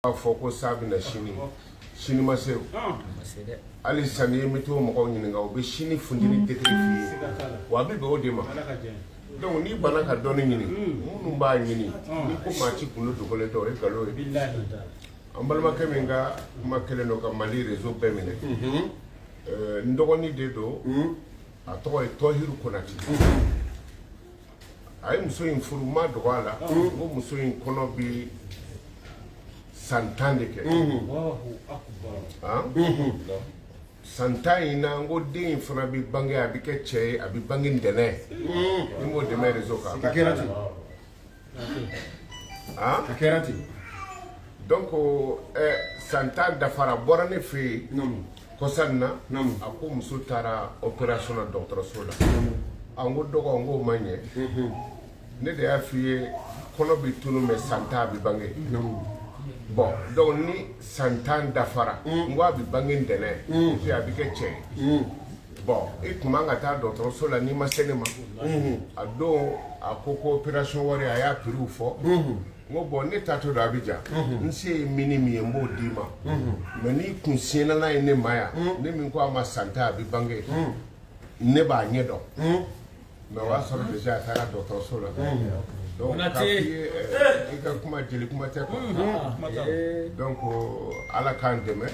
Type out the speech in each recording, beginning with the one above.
B'a fɔ ko sa bɛ na sini, sini ma se. Hali sisan, n'i ye météo mɔgɔw ɲininka, u bɛ sini funteni degré f'i ye, wa a bɛ bɛn o de ma. Donc n'i banna ka dɔnni ɲini, minnu b'a ɲini, n'i ko maa ci kundo dogolen tɛ, o ye nkalon ye. An balimakɛ min ka kuma kɛlen don ka Mali réseau bɛɛ minɛ, n dɔgɔnin de don, a tɔgɔ ye Tɔhiru Konate. A ye muso in furu, ma dɔgɔ a la, ko muso in kɔnɔ bɛ san 10 de kɛ. San 10 in na, n ko den in fana bɛ bange, a bɛ kɛ cɛ ye, a bɛ bange ntɛnɛn. Ni m'o dɛmɛ réseau kan. A kɛra ten. A kɛra ten. Donc san 10 dafara, bɔra ne fɛ yen kɔsa in na, a ko muso taara opération na dɔgɔtɔrɔso la. A n ko dɔgɔ, n k'o ma ɲɛ. Ne de y'a f'i ye, kɔnɔ bɛ tunu, mais san 10 a bɛ bange. Bon, donc ni san 10 dafara, n ko a bɛ bange ntɛnɛn, et puis a bɛ kɛ cɛ ye. Bon, i tun man ka taa dɔgɔtɔrɔso la n'i ma se ne ma. A don, a ko ko opération wari, a y'a prix fɔ. N ko bon, ne taatɔ don Abidjan, n se ye mini min ye, n b'o d'i ma. Mais n'i kun siɲɛna n'a ye ne ma yan, ne min ko a ma san 10 a bɛ bange, ne b'a ɲɛ dɔn. Mais o y'a sɔrɔ déjà a taara dɔgɔtɔrɔso la. Donc k'a f'i ye, i ka kuma jeli kuma tɛ quoi. Donc Ala k'an dɛmɛ.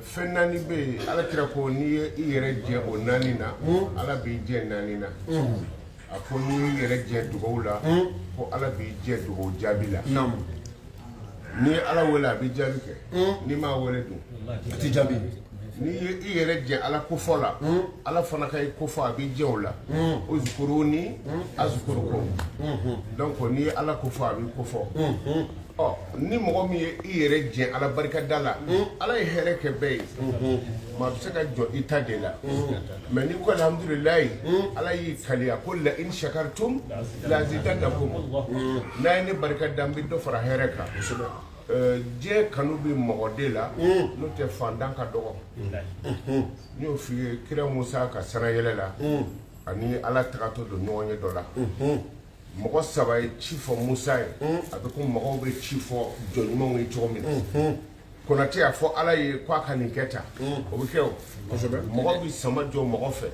Fɛn naani bɛ yen, Ala kira ko n'i ye i yɛrɛ jɛ o naani na, Ala b'i jɛ naani na. A ko n'i y'i yɛrɛ jɛ dugawu la, ko Ala b'i jɛ dugawu jaabi la. N'i ye Ala wele, a b'i jaabi kɛ. N'i m'a wele dun? A tɛ jaabi. N'i ye i yɛrɛ jɛ Ala kofɔ la, Ala fana ka i kofɔ, a b'i jɛ o la. Uzukuruni azukurukum. Donc n'i ye Ala kofɔ, a b'i kofɔ. Ɔ ni mɔgɔ min ye i yɛrɛ jɛ Ala barikada la, Ala ye hɛrɛ kɛ bɛɛ ye, maa bɛ se ka jɔ i ta de la. Mais n'i ko alhamdulilayi, Ala y'i kaliya ko la in shakartum lazidannakum, n'a ye ne barika da, n bɛ dɔ fara hɛrɛ kan. Diɲɛ kanu bɛ mɔgɔ de la, n'o tɛ fantan ka dɔgɔ. N y'o f'i ye, kira Musa ka sannayɛlɛ la ani Ala tagatɔ don ɲɔgɔn ye dɔ la, mɔgɔ saba ye ci fɔ Musa ye. A bɛ ko mɔgɔw bɛ ci fɔ jɔn ɲumanw ye cogo min na. Konate y'a fɔ Ala ye ko a ka nin kɛ tan, o bɛ kɛ. O mɔgɔ bɛ sama jɔ mɔgɔ fɛ,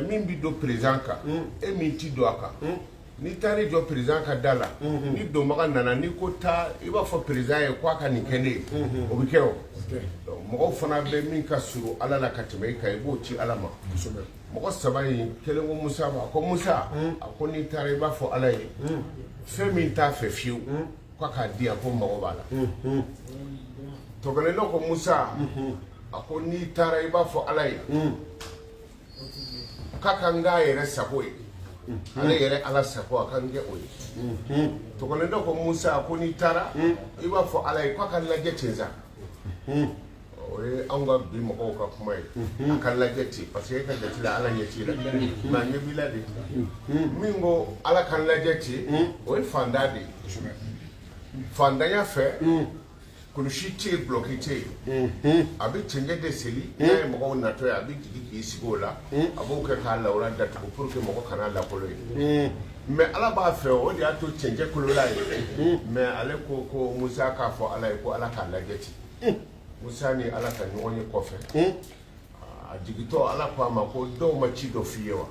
min bɛ don président kan, e min ti don a kan. N'i taara i jɔ président ka da la, ni donbaga nana, n'i ko taa, i b'a fɔ président ye ko a ka nin kɛ ne ye, o bɛ kɛ. O mɔgɔw fana bɛ min ka surun Ala la ka tɛmɛ i kan, i b'o ci Ala ma. Mɔgɔ saba in kelen ko Musa ma, ko Musa, a ko n'i taara, i b'a fɔ Ala ye fɛn min t'a fɛ fiyewu, k'a k'a di yan, ko mago b'a la. Tɔkelen ko Musa, a ko n'i taara, i b'a fɔ Ala ye k'a ka n k'a yɛrɛ sago ye, ale yɛrɛ Ala sago, a ka n kɛ o ye. Tɔkelen dɔ ko Musa, a ko n'i taara, i b'a fɔ Ala ye k'a ka lajɛ ten sa. O ye anw ka bi mɔgɔw ka kuma ye, a ka lajɛ ten, parce que e ka jate la, Ala ɲɛ t'i la, mais a ɲɛ b'i la de. Min ko Ala ka lajɛ ten, o ye fantan de ye. Fantanya fɛ, kulusi tɛ yen, dulɔki tɛ yen, a bɛ cɛncɛn de seli. N'a ye mɔgɔw natɔ ye, a bɛ jigin k'i sigi o la, a b'o kɛ k'a lawura datugu pour que mɔgɔ kana lakolo ye. Mais Ala b'a fɛ, o de y'a to cɛncɛn kolola ye. Mais ale ko ko Musa k'a fɔ Ala ye ko Ala k'a lajɛ ten. Musa ni Ala ka ɲɔgɔn ye kɔfɛ, a jigintɔ, Ala ko a ma ko dɔw ma ci dɔ f'i ye wa?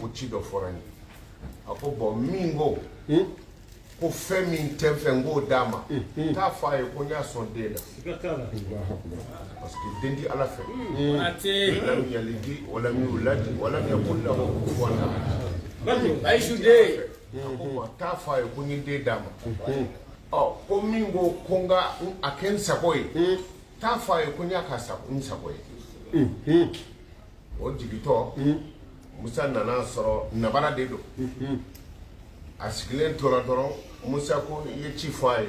Ko ci dɔ fɔra n ye. A ko bon, min ko ko fɛn min tɛ n fɛ, n k'o d'a ma, t'a fɔ a ye ko n y'a sɔn den na, parce que den di Ala fɛ. Lam yalidi walam yuladi walam yakun lahu kufuwan ahad. A ko bon, t'a fɔ a ye ko n ye den d'a ma. Ɔ ko min ko ko n ka a kɛ n sago ye, t'a fɔ a ye ko n y'a ka n sago ye. O jigintɔ, Musa nana sɔrɔ nabara de don, a sigilen tora dɔrɔn. Musa ko i ye ci fɔ a ye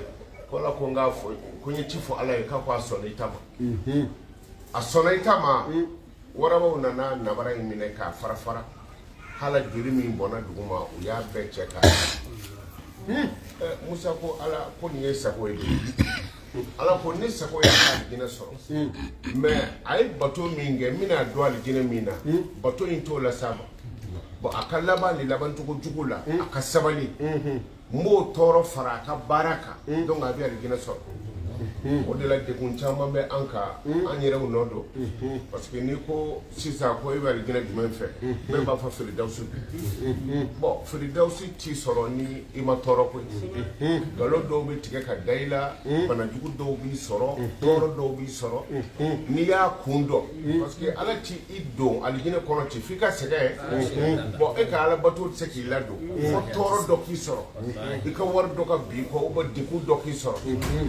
ko Ala ko n k'a fɔ ko n ye ci fɔ Ala ye k'a ko a sɔnna i ta ma. A sɔnna i ta ma. Warabaw nana nabara in minɛ k'a fara fara, hala joli min bɔnna dugu ma, u y'a bɛɛ cɛ k'a. Musa ko Ala ko nin ye sago ye. Ala ko ne sago ye a ka alijinɛ sɔrɔ, mais a ye bato min kɛ, n bɛna don alijinɛ min na, bato in t'o las'a ma. Bon, a ka laban ni labancogo jugu la, a ka sabali. N b'o tɔɔrɔ fara a ka baara kan, donc a bɛ alijinɛ sɔrɔ. O de la, degun caman bɛ an kan, an yɛrɛw nɔ don, parce que n'i ko sisan ko e bɛ alijinɛ jumɛn fɛ, bɛɛ b'a fɔ firidawusu. Bon, firidawusu t'i sɔrɔ ni i ma tɔɔrɔ koyi. Nkalon dɔw bɛ tigɛ ka da i la, banajugu dɔw b'i sɔrɔ, tɔɔrɔ dɔw b'i sɔrɔ. N'i y'a kun dɔn, parce que Ala ti i don alijinɛ kɔnɔ ten f'i ka sɛgɛn. Bon, e ka alabato tɛ se k'i ladon fo tɔɔrɔ dɔ k'i sɔrɔ, i ka wari dɔ ka bin i kɔ, ou bien degun dɔ k'i sɔrɔ.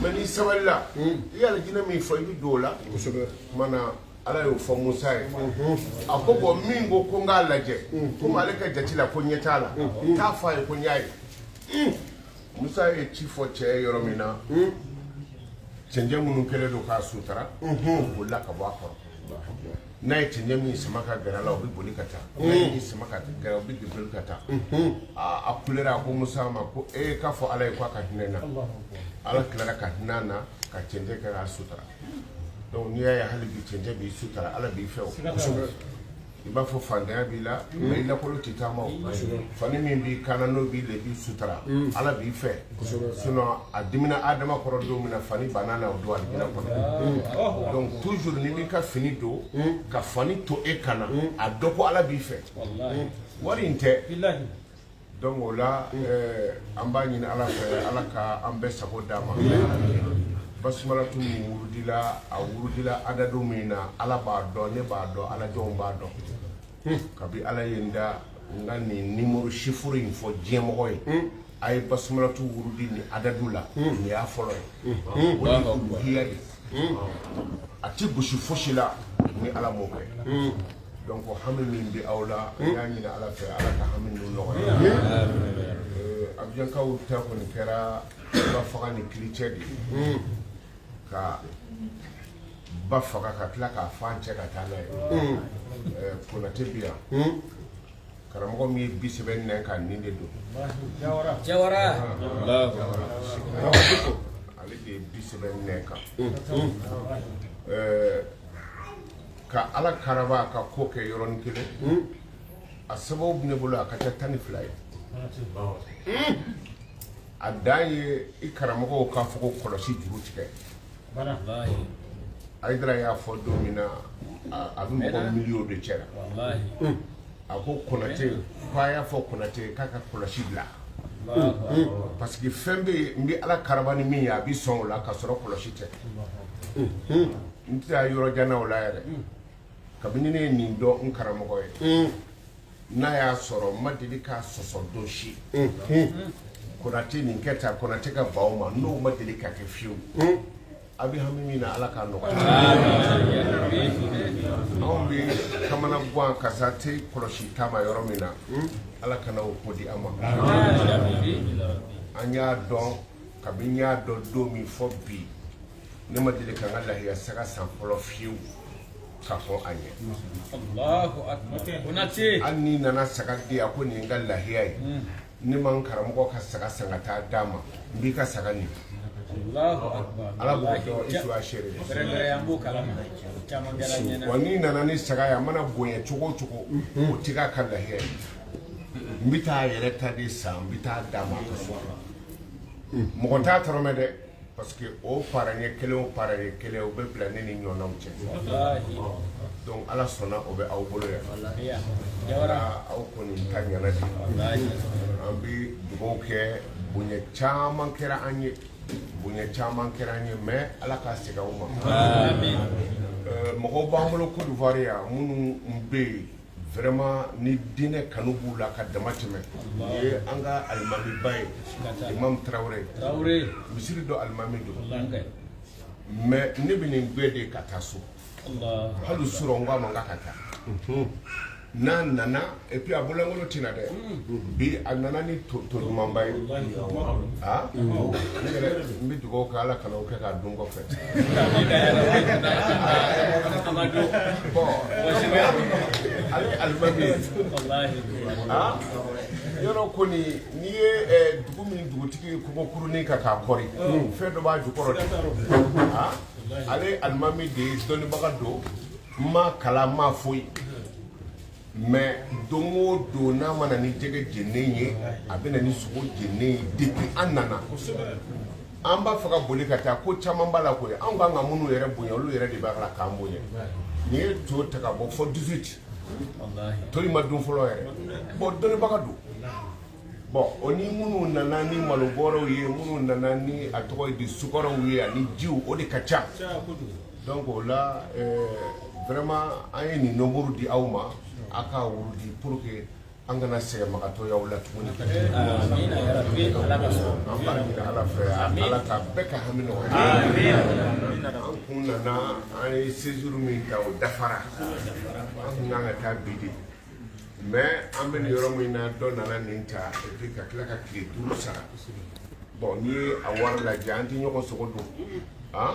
Mais n'i sabalila, i ye alijinɛ min fɔ, i bɛ don o la. Tuma na, Ala y'o fɔ Musa ye. A ko bon, min ko ko n k'a lajɛ, komi ale ka jate la ko ɲɛ t'a la, t'a fɔ a ye ko n y'a ye. Musa ye ci fɔ cɛ ye yɔrɔ min na, cɛncɛn minnu kɛlen don k'a sutura, o bolila ka bɔ a kɔrɔ. N'a ye cɛncɛn min sama ka gɛrɛ a la, o bɛ boli ka taa. N'a ye min sama ka gɛrɛ, o bɛ boli ka taa. A kulera, a ko Musa ma ko e k'a fɔ Ala ye k'a ka hinɛ n na. Ala tilara ka hinɛ a na ka cɛncɛn kɛ k'a sutura. Donc n'i y'a ye hali bi cɛncɛn b'i sutura, Ala b'i fɛ. O i b'a fɔ fantanya b'i la, mais i lakolo tɛ taama. O fani min b'i kan na, n'o b'i le b'i sutura, Ala b'i fɛ. Sinon a dimina Adama kɔrɔ don min na, fani banna na, o don alijinɛ kɔnɔ. Donc toujours n'i b'i ka fini don ka fani to e kan na, a dɔn ko Ala b'i fɛ, wari in tɛ. Donc o la, an b'a ɲini Ala fɛ, Ala ka an bɛɛ sago d'a ma. Basumalatu min wurudila, a wurudila adadu min na, Ala b'a dɔn, ne b'a dɔn, ala jɔnw b'a dɔn. Kabi Ala ye n da, n ka nin numéro chiffre in fɔ diɲɛmɔgɔ ye, a ye basumalatu wurudi ni adadu la, nin y'a fɔlɔ ye. O de ye uluhiya de, a ti gosi fosi la ni Ala m'o kɛ. Donc hami min bɛ aw la, n y'a ɲini Ala fɛ, Ala ka hami ninnu nɔgɔya. Abijankaw ta kɔni kɛra ba faga ni kilicɛ de ye, ka ba faga ka tila k'a fan cɛ ka taa n'a ye. Konate bi yan, karamɔgɔ min ye bi sɛbɛn nɛn ka nin de don. Jawara. Ale de ye bi sɛbɛn nɛn kan ka Ala karaba ka ko kɛ yɔrɔnin kelen. A sababu bɛ ne bolo, a ka ca 12 ye. A dan ye i karamɔgɔw k'a fɔ ko kɔlɔsi juru tigɛ. Ayidara y'a fɔ don min na, a bɛ mɔgɔ miliyɔn de cɛ la. A ko Konate ko a y'a fɔ Konate k'a ka kɔlɔsi bila, parce que fɛn bɛ yen, n bɛ Ala karaba ni min ye, a bɛ sɔn o la ka sɔrɔ kɔlɔsi tɛ. N tɛ taa yɔrɔ jan na o la yɛrɛ. Kabini ne ye nin dɔn n karamɔgɔ ye, n'a y'a sɔrɔ n ma deli k'a sɔsɔ don si. Konate nin kɛ tan, Konate ka ban o ma, n'o ma deli ka kɛ fiyewu. A bɛ hami min na, Ala k'a nɔgɔya. Anw bɛ kamana gan karisa tɛ kɔlɔsi taama yɔrɔ min na, Ala kana o ko di an ma. An y'a dɔn, kabini n y'a dɔn don min fɔ bi, ne ma deli ka n ka lahiya saga san fɔlɔ fiyewu ka fɔ a ɲɛ. Hali n'i nana saga di yan ko nin ye n ka lahiya ye, ne ma n karamɔgɔ ka saga san ka taa d'a ma, n b'i ka saga nin. Ala b'o dɔn, i su a seere. Wa n'i nana ni saga ye, a mana bonya cogo o cogo, o tɛ k'a ka lahiya ye. N bɛ taa yɛrɛ ta de san, n bɛ taa d'a ma a ka so. Mɔgɔ t'a tɔrɔmɛ dɛ, parce que o paraɲɛ kelen o paraɲɛ kelen, o bɛ bila ne ni ɲɔgɔnnaw cɛ. Donc Ala sɔnna, o bɛ aw bolo yan. Aw kɔni ta ɲɛna de. An bɛ dugawu kɛ. Bonya caman kɛra an ye, bonya caman kɛra an ye, mais Ala k'a segin aw ma. Mɔgɔw b'an bolo Côte d'Ivoire yan minnu bɛ yen vraiment ni diinɛ kanu b'u la ka dama tɛmɛ. Nin ye an ka alimamiba ye, Imam Traoré. Misiri dɔ alimami don, mais ne bɛ nin gbɛ de ka taa so. Hali surɔ n ko a ma n k'a ka taa. N'a nana, et puis a bololankolon tɛna dɛ. Bi a nana ni to dumanba ye. Ah, ne yɛrɛ n bɛ dugawu kɛ, Ala kana o kɛ k'a dun kɔfɛ. Bon, ale ye alimami ye. Ah, yɔrɔ kɔni, n'i ye dugu min dugutigi ye kogo kurunin kan k'a kɔri, fɛn dɔ b'a jukɔrɔ dɛ. Ah, ale alimami de ye, dɔnnibaga don, n ma kalan, n ma foyi. Mais don o don, n'a ma na ni jɛgɛ jennen ye, a bɛ na ni sogo jennen ye. Depuis an nana, an b'a fɛ ka boli ka taa, ko caman b'a la koyi. Anw kan ka minnu yɛrɛ bonya, olu yɛrɛ de b'a la k'an bonya. Nin ye to ta ka bɔ fɔ 18, to in ma dun fɔlɔ yɛrɛ. Bon, dɔnnibaga don. Bon, o ni minnu nana ni malobɔrɔw ye, minnu nana ni a tɔgɔ ye di, sukɔrɔw ye ani jiw, o de ka ca. Donc o la, vraiment, an ye nin nombre di aw ma, a ka wurudi pour que an kana sɛgɛnbagatɔ y'aw la tuguni. Amina ya Rabbi, Ala ka sɔn. An b'a ɲini Ala fɛ, Ala ka bɛɛ ka hami nɔgɔya. An kun nana, an ye séjour min ta, o dafara. An kun kan ka taa bi de, mais an bɛ nin yɔrɔ min na, dɔ nana nin ta et puis ka tila ka tile 5 sara. Bon, n'i ye a wari lajɛ, an tɛ ɲɔgɔn sogo dun. Ah,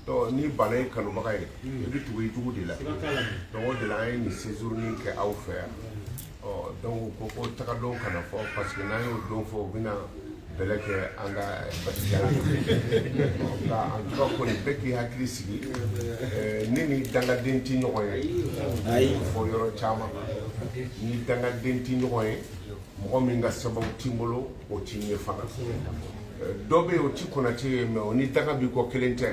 donc ni bana ye kanubaga ye, i bɛ tugu i jugu de la. Donc o de la, an ye nin séjour nin kɛ aw fɛ yan. Ɔ, donc u ko ko tagadon kana fɔ, parce que n'an y'o don fɔ, u bɛna bɛlɛ kɛ an ka basiya la. Nka en tout cas kɔni, bɛɛ k'i hakili sigi. Ne ni dangaden tɛ ɲɔgɔn ye fɔ yɔrɔ caman. Ni dangaden tɛ ɲɔgɔn ye, mɔgɔ min ka sababu t'i bolo, o t'i ɲɛ fana. Dɔ bɛ yen, o ti Konate ye, mais o ni danga b'i kɔ kelen tɛ.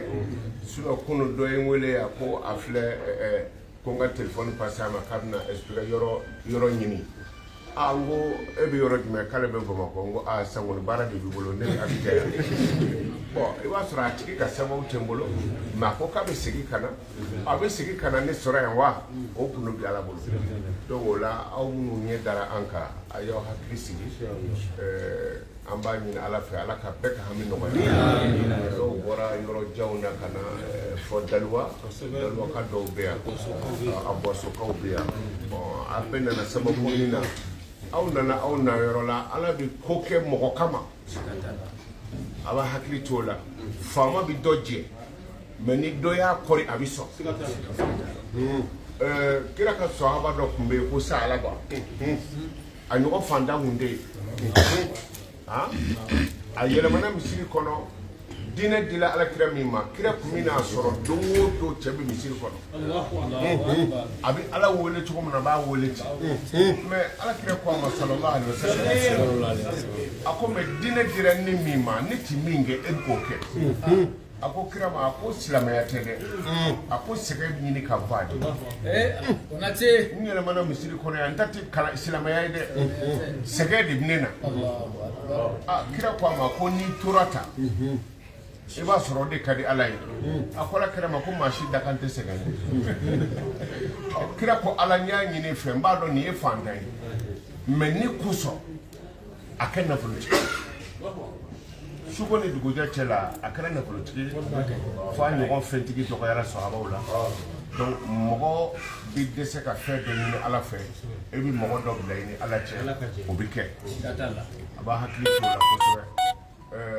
Sinon kunun, dɔ ye n wele a ko a filɛ, ko n ka téléphone passé a ma, k'a bɛna expliquer yɔrɔ yɔrɔ ɲini. A n ko e bɛ yɔrɔ jumɛn? K'ale bɛ Bamakɔ. N ko aa, sisan kɔni baara de b'i bolo, ne bɛ Abidjan yan. Bon, i b'a sɔrɔ a tigi ka sababu tɛ n bolo, mais a ko k'a bɛ segin ka na, a bɛ segin ka na ne sɔrɔ yan wa, o gundo bɛ Ala bolo. Donc o la, aw minnu ɲɛ dara an kan, a y'aw hakili sigi. An b'a ɲini Ala fɛ, Ala ka bɛɛ ka hami nɔgɔya. Dɔw bɔra yɔrɔ janw na ka na fɔ Daliwa, Daliwaka dɔw bɛ yan, a Bɔsokaw bɛ yan. Bon, a bɛɛ nana sababu min na, aw nana aw na yɔrɔ la, Ala bɛ ko kɛ mɔgɔ kama, a b'a hakili t'o la. Faama bɛ dɔ jɛ, mais ni dɔ y'a kɔri, a bɛ sɔn. Kira ka sɔhaba dɔ tun bɛ yen ko Saalaba, a ɲɔgɔn fantan tun tɛ yen. A yɛlɛmana misiri kɔnɔ, diinɛ dila Ala kira min ma, kira tun bɛna sɔrɔ don o don, cɛ bɛ misiri kɔnɔ, a bɛ Ala wele cogo min na, a b'a wele ten. Mais Ala kira ko a ma, sallallahu alaihi wasallam, a ko mais diinɛ dira ne min ma, ne ti min kɛ, e bɛ k'o kɛ. A ko kira ma, a ko silamɛya tɛ dɛ, a ko sɛgɛn bɛ ɲini ka bɔ a de. Konate. N yɛlɛmana misiri kɔnɔ yan, n ta tɛ kalan silamɛya ye dɛ, sɛgɛn de bɛ ne na. A kira ko a ma ko n'i tora tan, i b'a sɔrɔ o de ka di Ala ye. A ko Ala kira ma ko maa si dakan tɛ sɛgɛn ye. Kira ko Ala, n y'a ɲini fɛ, n b'a dɔn nin ye fantan ye, mais ne kosɔn a kɛ nafolotigi ye. Suko ni dugujɛ cɛ la, a kɛra nafolotigi ye fo a ɲɔgɔn fɛntigi dɔgɔyara sɔhabaw la. Donc mɔgɔ bɛ dɛsɛ ka fɛn dɔ ɲini Ala fɛ, e bɛ mɔgɔ dɔ bila i ni Ala cɛ, o bɛ kɛ. A b'a hakili to o la kosɛbɛ.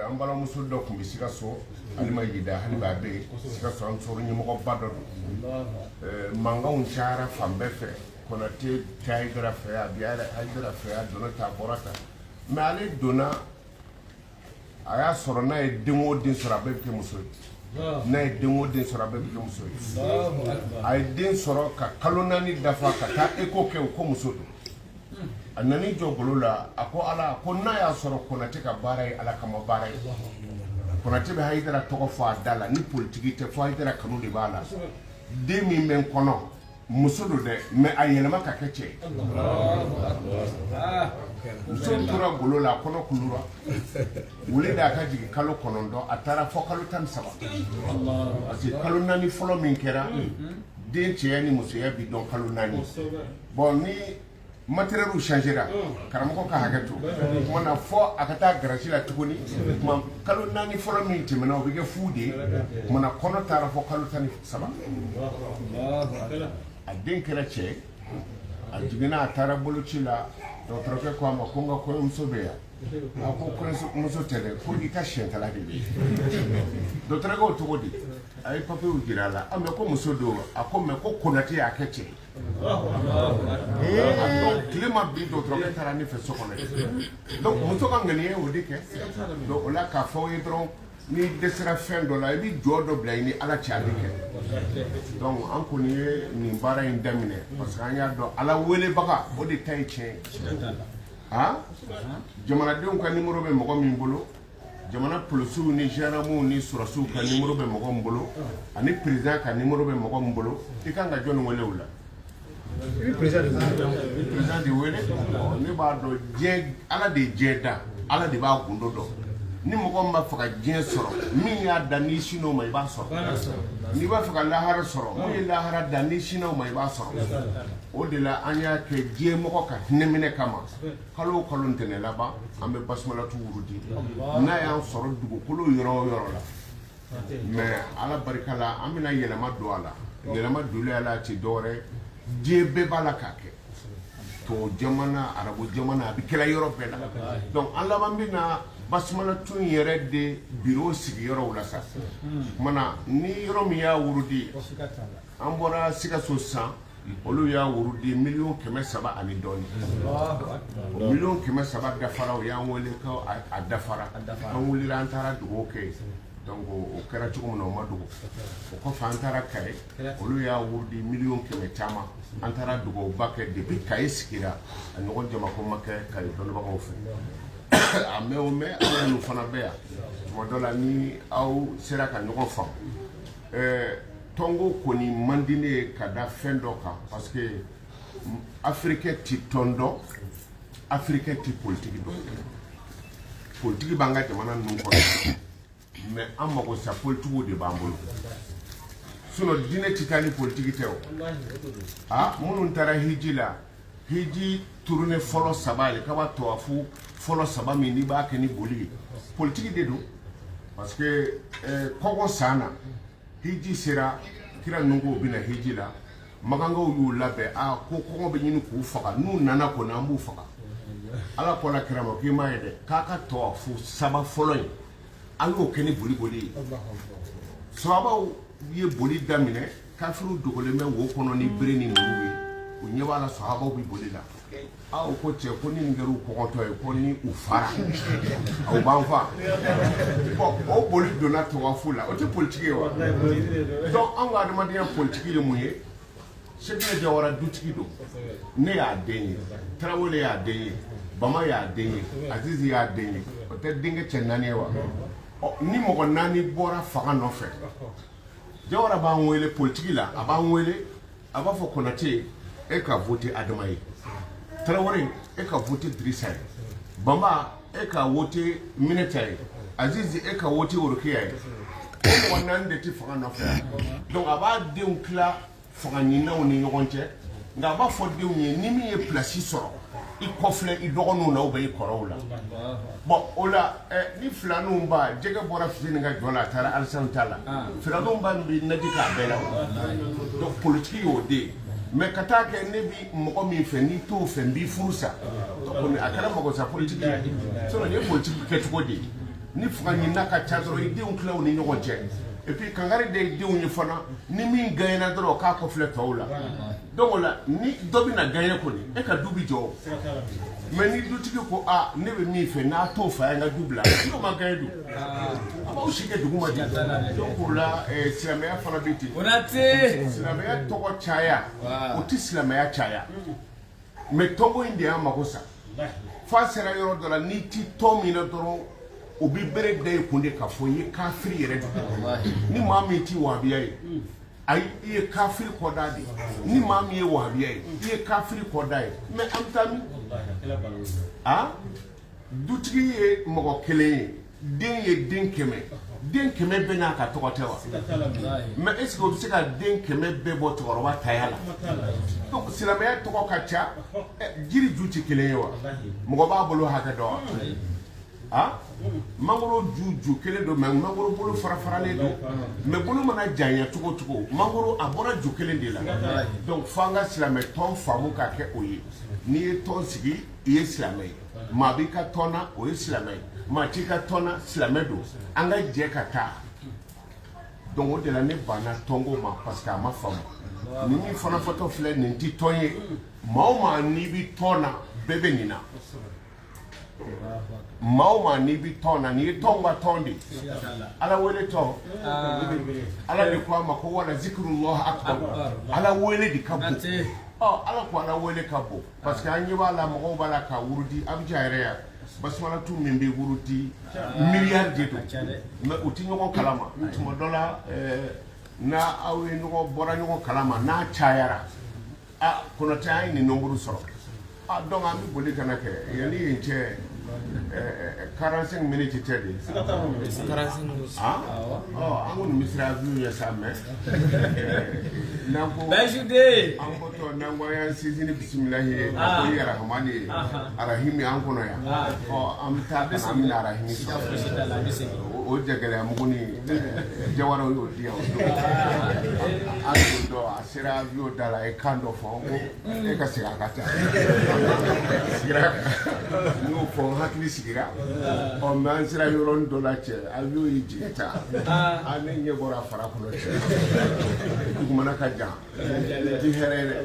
An balimamuso dɔ tun bɛ Sikaso, Alima Yida, hali bi a bɛ yen Sikaso, an sɔrɔ ɲɛmɔgɔba dɔ don. Mankanw cayara fan bɛɛ fɛ, Konate tɛ Hayidara fɛ, a bɛ Hayidara fɛ, a donna tan, a bɔra tan, mais ale donna, a y'a sɔrɔ n'a ye den o den sɔrɔ, a bɛɛ bɛ kɛ muso ye. N'a ye den o den sɔrɔ, a bɛɛ bɛ kɛ muso ye. A ye den sɔrɔ ka kalo 4 dafa, ka taa écho kɛ, o ko muso don. A nan'i jɔ golo la, a ko Ala, ko n'a y'a sɔrɔ Konate ka baara ye Ala kama baara ye, Konate bɛ Hayidara tɔgɔ fɔ a da la, ni politiki tɛ, fo Hayidara kanu de b'a la, den min bɛ n kɔnɔ, muso don dɛ, mais a yɛlɛma ka kɛ cɛ ye. Muso tora golo la, a kɔnɔ kulura, wele d'a ka jigin kalo 9, a taara fɔ kalo 13, parce que kalo 4 fɔlɔ min kɛra, den cɛya ni musoya bi dɔn kalo 4. Bon, ni matériel changera, karamɔgɔ ka hakɛ to kuma na, fɔ a ka taa garage la tuguni. Kuma kalo 4 fɔlɔ min tɛmɛna, o bɛ kɛ fu de ye. Kuma na kɔnɔ taara fɔ kalo 13, a den kɛra cɛ ye. A jiginna, a taara boloci la, dɔgɔtɔrɔkɛ ko a ma ko n ka kɔɲɔmuso bɛ yan. A ko kɔɲɔmuso tɛ dɛ, ko i ka siɲɛtala de bɛ yen. Dɔgɔtɔrɔkɛ o cogo di? A ye papiyew jira a la. A mais ko muso don. A ko mais ko Konate y'a kɛ cɛ ye. Donc tile ma bin, dɔgɔtɔrɔkɛ taara ne fɛ so kɔnɔ. Donc muso ka ŋaniya o de kɛ. Donc o la, k'a fɔ aw ye dɔrɔn. N'i dɛsɛra fɛn dɔ la, i bɛ jɔ dɔ bila i ni Ala cɛ, a bɛ kɛ. Donc an kɔni ye nin baara in daminɛ parce que an y'a dɔn Ala welebaga, o de ta ye tiɲɛ ye. Ah, jamanadenw ka numéro bɛ mɔgɔ min bolo, jamana polisiw ni gendarmew ni sɔrɔsiw ka numéro bɛ mɔgɔ min bolo, ani président ka numéro bɛ mɔgɔ min bolo, i kan ka jɔnni wele o la? I bɛ président de wele. Président de wele. Ne b'a dɔn diɲɛ, Ala de ye diɲɛ da, Ala de b'a gundo dɔn. Ni mɔgɔ min b'a fɛ ka diɲɛ sɔrɔ, min y'a da, n'i sin'o ma, i b'a sɔrɔ. N'i b'a fɛ ka lahara sɔrɔ, mun ye lahara da, n'i sin'o ma, i b'a sɔrɔ. O de la an y'a kɛ diɲɛ mɔgɔ ka hinɛ minɛ kama. Kalo o kalo ntɛnɛn laban, an bɛ basumalatu wurudi n'a y'an sɔrɔ dugukolo yɔrɔ o yɔrɔ la. Mais Ala barika la, an bɛna yɛlɛma don a la. Yɛlɛma donlen a la ti dɔwɛrɛ, diɲɛ bɛɛ b'a la k'a kɛ, tubabu jamana, arabu jamana, a bɛ kɛla yɔrɔ bɛɛ la. Donc an laban bɛna basumalatu yɛrɛ de biro sigi yɔrɔw la sa. Kumana ni yɔrɔ min y'a wurudi, an bɔra Sikaso sisan, olu y'a wurudi 300 miliyɔn ani dɔɔni. O 300 miliyɔn dafara, o y'an wele ko a dafara. An wulila, an taara dugawu kɛ. Donc o kɛra cogo min na, o ma dogo. O kɔfɛ, an taara Kaye, olu y'a wurudi 100 miliyɔn caman. An taara dugawuba kɛ. Depuis Kaye sigira, a ɲɔgɔn jamako ma kɛ Kaye dɔnnibagaw fɛ. A mɛn o mɛn, aw minnu fana bɛ yan, tuma dɔ la ni aw sera ka ɲɔgɔn faamu, tɔnko kɔni man di ne ye ka da fɛn dɔ kan, parce que Africain ti tɔn dɔn, Africain ti politiki dɔn. Politiki b'an ka jamana ninnu kɔnɔ, mais an mago sa politigiw de b'an bolo. Sinon diinɛ ti taa ni politiki tɛ o. Ah, minnu taara hiji la, hiji tournée fɔlɔ saba, ale kaba tawafu fɔlɔ saba min n'i b'a kɛ ni boli ye, politiki de don. Parce que kɔngɔ san na, hiji sera, kira ninnu ko u bɛna hiji la, makankaw y'u labɛn. A ko kɔngɔ bɛ ɲini k'u faga, n'u nana kɔni, an b'u faga. Ala ko la kira ma k'i m'a ye dɛ, k'a ka tawafu saba fɔlɔ in, an y'o kɛ ni boli boli ye. Sababaw ye boli daminɛ, kafiriw dogolen bɛ wo kɔnɔ ni bere ni muru ye. U ɲɛ b'a la sahabaw bɛ boli la. Aw ko cɛ, ko ni nin kɛra u kɔngɔtɔ ye, ko ni u fara, u b'an fa. Bon, o boli donna tawafu la, o tɛ politiki ye wa? Donc anw ka adamadenya politiki ye mun ye? Sekine Jawara dutigi don, ne y'a den ye, Tarawele y'a den ye, Bama y'a den ye, Azizi y'a den ye. O tɛ denkɛ cɛ naani ye wa? Ɔ, ni mɔgɔ naani bɔra fanga nɔfɛ, Jawara b'an wele politiki la, a b'an wele, a b'a fɔ: Konate, e ka vote Adama ye, Tarawele, e ka vote Dirisa ye, Bamba, e ka vote Minɛta ye, Azizi, e ka vote Worokiya ye. O mɔgɔ naani de tɛ fanga nɔfɛ. Donc a b'a denw tila fanga ɲininaw ni ɲɔgɔn cɛ, nka a b'a fɔ denw ye, ni min ye place sɔrɔ, i kɔfilɛ i dɔgɔninw na ou bien i kɔrɔw la. Bon, o la ni filaninw ba jɛgɛ bɔra Fuseni ka jɔ la, a taara Alisani ta la, filaninw ba bɛ naji k'a bɛɛ la. Donc politique y'o de ye. Mais ka taa kɛ ne bi mɔgɔ min fɛ, n'i t'o fɛ, n b'i furu sa, a kɛra mɔgɔ sa politique ye. Sinon nin ye politique kɛcogo de ye. Ni fanga ɲinina ka ca dɔrɔn, i denw tila u ni ɲɔgɔn cɛ. Et puis kangari de ye denw ye fana, ni min gagnera dɔrɔn, o k'a kɔfilɛ tɔw la. Donc o la, ni dɔ bɛna gagner kɔni, e ka du bi jɔ. Mais ni dutigi ko a ne bɛ min fɛ, n'a t'o fɛ, a ye n ka du bila, n'o ma gagner dun, a b'aw si kɛ dugu ma di. Donc o la, silamɛya fana bɛ ten. Konate. Silamɛya tɔgɔ caya, o tɛ silamɛya caya. Mais tɔnko in de y'an mago sa. F'a sera yɔrɔ dɔ la, n'i ti tɔn min na dɔrɔn, o bɛ bere da i kun de k'a fɔ i ye kafiri yɛrɛ de. Ni maa min ti wahabiya ye, ayi, i ye kafiri kɔda de. Ni maa min ye wahabiya ye, i ye kafiri kɔda ye. Mais an bɛ taa min? A dutigi ye mɔgɔ kelen ye, den ye den 100, den 100 bɛɛ n'a ka tɔgɔ tɛ wa? Mais est ce que o bɛ se ka den 100 bɛɛ bɔ cɛkɔrɔba taya la? Donc silamɛya tɔgɔ ka ca. Jiri ju tɛ kelen ye wa? Mɔgɔ b'a bolo hakɛ dɔn wa? Ah, mangoro ju ju kelen don, mais mangoro bolo fara faralen don. Mais bolo mana janya cogo o cogo, mangoro a bɔra ju kelen de la. Donc f'an ka silamɛ tɔn faamu ka kɛ o ye. N'i ye tɔn sigi, i ye silamɛ ye, maa b'i ka tɔn na, o ye silamɛ ye, maa t'i ka tɔn na, silamɛ don. An ka jɛ ka taa. Donc o de la ne banna tɔnko ma, parce que a ma faamu. Ni min fana fɔtɔ filɛ nin, ti tɔn ye. Maa o maa n'i bi tɔn na, bɛɛ bɛ nin na. Maa o maa n'i bɛ tɔn na, n'i ye tɔn ka tɔn de, Ala wele tɔn, Ala de ko a ma ko wala zikrullah akbar, Ala wele de ka bon. Ɔ, Ala ko Ala wele ka bon parce que an ɲɛ b'a la, mɔgɔw b'a la ka wurudi Abijan yɛrɛ yan, basumalatu min bɛ wurudi miliyari de don, mais u tɛ ɲɔgɔn kalama. Tuma dɔ la, n'a aw ye ɲɔgɔn bɔra ɲɔgɔn kalama, n'a cayara, a Konatɛ, an ye nin nombre sɔrɔ. A donc an bɛ boli ka na kɛ yanni yen cɛ, 45 minutes tɛ de. Ah, ɔ, an kɔni bɛ siran avion ɲɛ sa, mais n'an ko Bajude. An bɔtɔ, n'an ko an y'an sinsin ni bisimilahi ye, a ko i arahamani ye arahimi an kɔnɔ yan. Ɔ, an bɛ taa ka na, an bɛna arahimi sɔrɔ. O jagɛlɛya mugu ni jawaraw y'o di yan o don. An don dɔ a sera avion da la, a ye kan dɔ fɔ, n ko e ka segin a ka taa sigira kan. N y'o fɔ, n hakili sigira. Ɔ, mais an sera yɔrɔnin dɔ la, cɛ, avion y'i jigin ta, a ne ɲɛ bɔra fara kɔnɔ, cɛ, dugumana ka jan, ti hɛrɛ ye dɛ.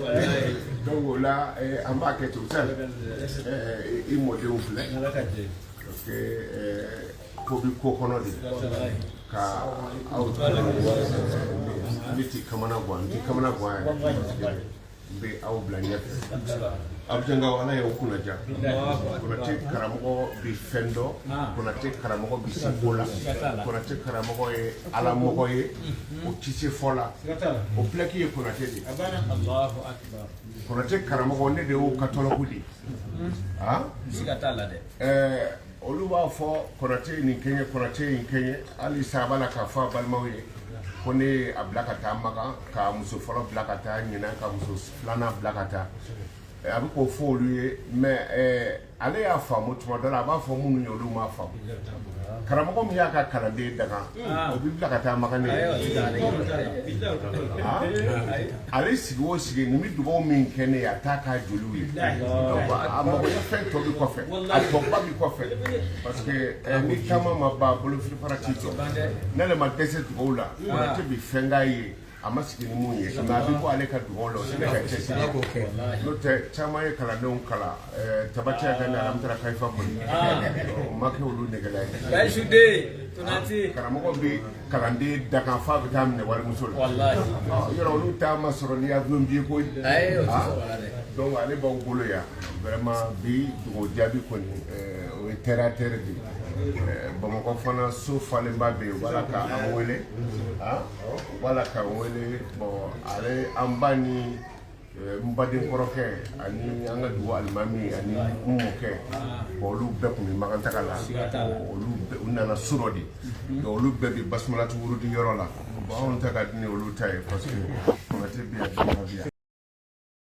Donc o la, an b'a kɛ ten sa. I mɔdenw filɛ, parce que ko bi ko kɔnɔ de ka aw ne ti kamana gan, n ti kamana gan yɛrɛ, parce que n bɛ aw bila ɲɛfɛ. Abijankaw, Ala y'aw kunna ja. Konate karamɔgɔ bi fɛn dɔn, Konate karamɔgɔ bi se ko la, Konate karamɔgɔ ye Ala mɔgɔ ye, o ti se fɔ la. O plaque ye Konate de ye. Allahu akbar. Konate karamɔgɔ, ne de y'o catalogue de ye. Ah. Siga t'a la dɛ. Olu b'a fɔ Konate ye nin kɛɲɛ, Konate ye nin kɛɲɛ. Hali sa a b'a la k'a fɔ a balimaw ye ko ne ye a bila ka taa Makan, ka muso fɔlɔ bila ka taa ɲinan, ka muso filanan bila ka taa. A bɛ k'o fɔ olu ye, mais ale y'a faamu. Tuma dɔ la, a b'a fɔ minnu ye, olu m'a faamu. Karamɔgɔ min y'a ka kalanden daga, o bɛ bila ka taa Makan ne ye. Ah, ale sigi o sigi nin bɛ dugawu min kɛ ne ye, a t'a k'a joliw ye. Donc a mago tɛ fɛn tɔ bi kɔfɛ, a tɔba bi kɔfɛ, parce que ni taama ma ban, bolofili fara t'i jɔ. N'ale ma dɛsɛ dugawu la, Konate bi fɛn k'a ye, a ma sigi ni mun ye, mais a bɛ bɔ ale ka dugawu la, o tɛ ne ka cɛsiri ye. N'o tɛ, caman ye kalandenw kalan, tabatiya ka ni alamutara kayifa boli, o ma kɛ olu negela ye. Bajude. Konate. Karamɔgɔ bɛ kalanden dakan f'a bɛ taa minɛ warimuso la. Wallahi. Ɔ, yɔrɔ olu ta ma sɔrɔ ni avion billet ko ye. Ayi, o tɛ Ah. sɔrɔ a la dɛ. Donc ale b'aw bolo yan, vraiment bi dugawu jaabi kɔni, o ye terre à terre de ye. Bamakɔ fana, so falenba bɛ yen, u b'a la ka an wele. Ah, u b'a la k'an wele. Bon, ale an ba ni n baden kɔrɔkɛ ani an ka dugu alimami ani n mɔkɛ, bon, olu bɛɛ tun bɛ Makan taga la. Olu bɛɛ, u nana so dɔ de, donc olu bɛɛ bɛ basumalatu wurudi yɔrɔ la. Bon, anw ta ka di ni olu ta ye parce que Konate bɛ yan, Jɔnka bɛ yan.